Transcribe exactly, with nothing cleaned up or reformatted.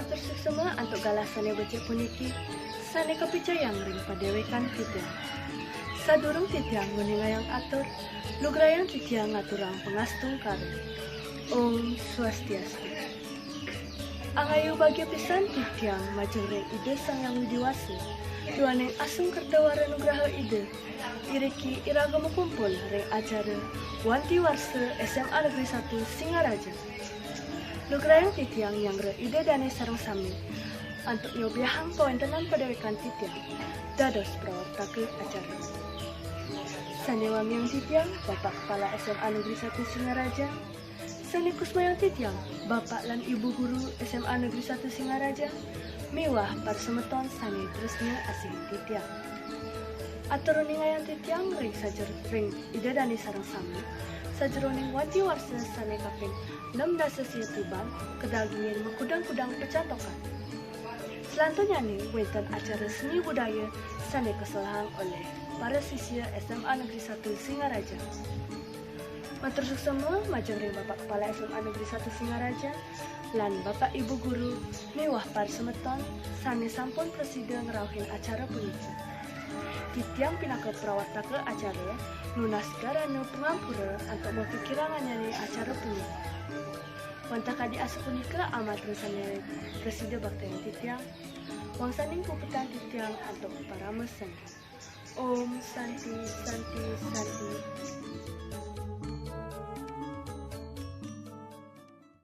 Matur suksma antuk galah sane becik puniki, sane kapicayang ring padewekang titiang. Sadurung titiang nguningayang atur, lugrayang titiang ngaturang pangastungkara. Om Swastiastu. Angayu bagia pisan titiang majeng ring Ida Sang Hyang Widi Wasa, duaning asung kerta wara nugraha Ida. Iriki iraga makumpul ring acara Wanti Warsa S M A Negeri Satu Singaraja. Lugrayang titiang nyanggra Ida dane sareng sami antuk nyobiahang pawentenan padewekan titiang dados prawartaka acara. Sane wangiang titiang Bapak Kepala S M A Negeri Satu Singaraja, sane kusmayang titiang Bapak lan Ibu Guru S M A Negeri Satu Singaraja, miwah para semeton sane tresna asih titiang. Atur uningayang titiang ring sajer-, ring Ida dane sareng sami, sajeroning wanti warsa sane kaping enam dasa sia tiban, kadagingin makudang-kudang pacatokan. Selanturnyane wenten acara seni budaya sane kasolahang olih para sisia S M A Negeri Satu Singaraja. Matur suksma majeng ring Bapak Kepala S M A Negeri Satu Singaraja, lan Bapak Ibu Guru, miwah para semeton sane sampun prasida ngrauhin acara puniki. Titiang pinaka prawartaka acara, nunas garana pangampura antuk makakirangannyane acara puniki. Wantah kadi asapunika amarta sane prasida baktayan titiang, wangsaning puputang titiang antuk parama santi. Om Santi, Santi, Santi.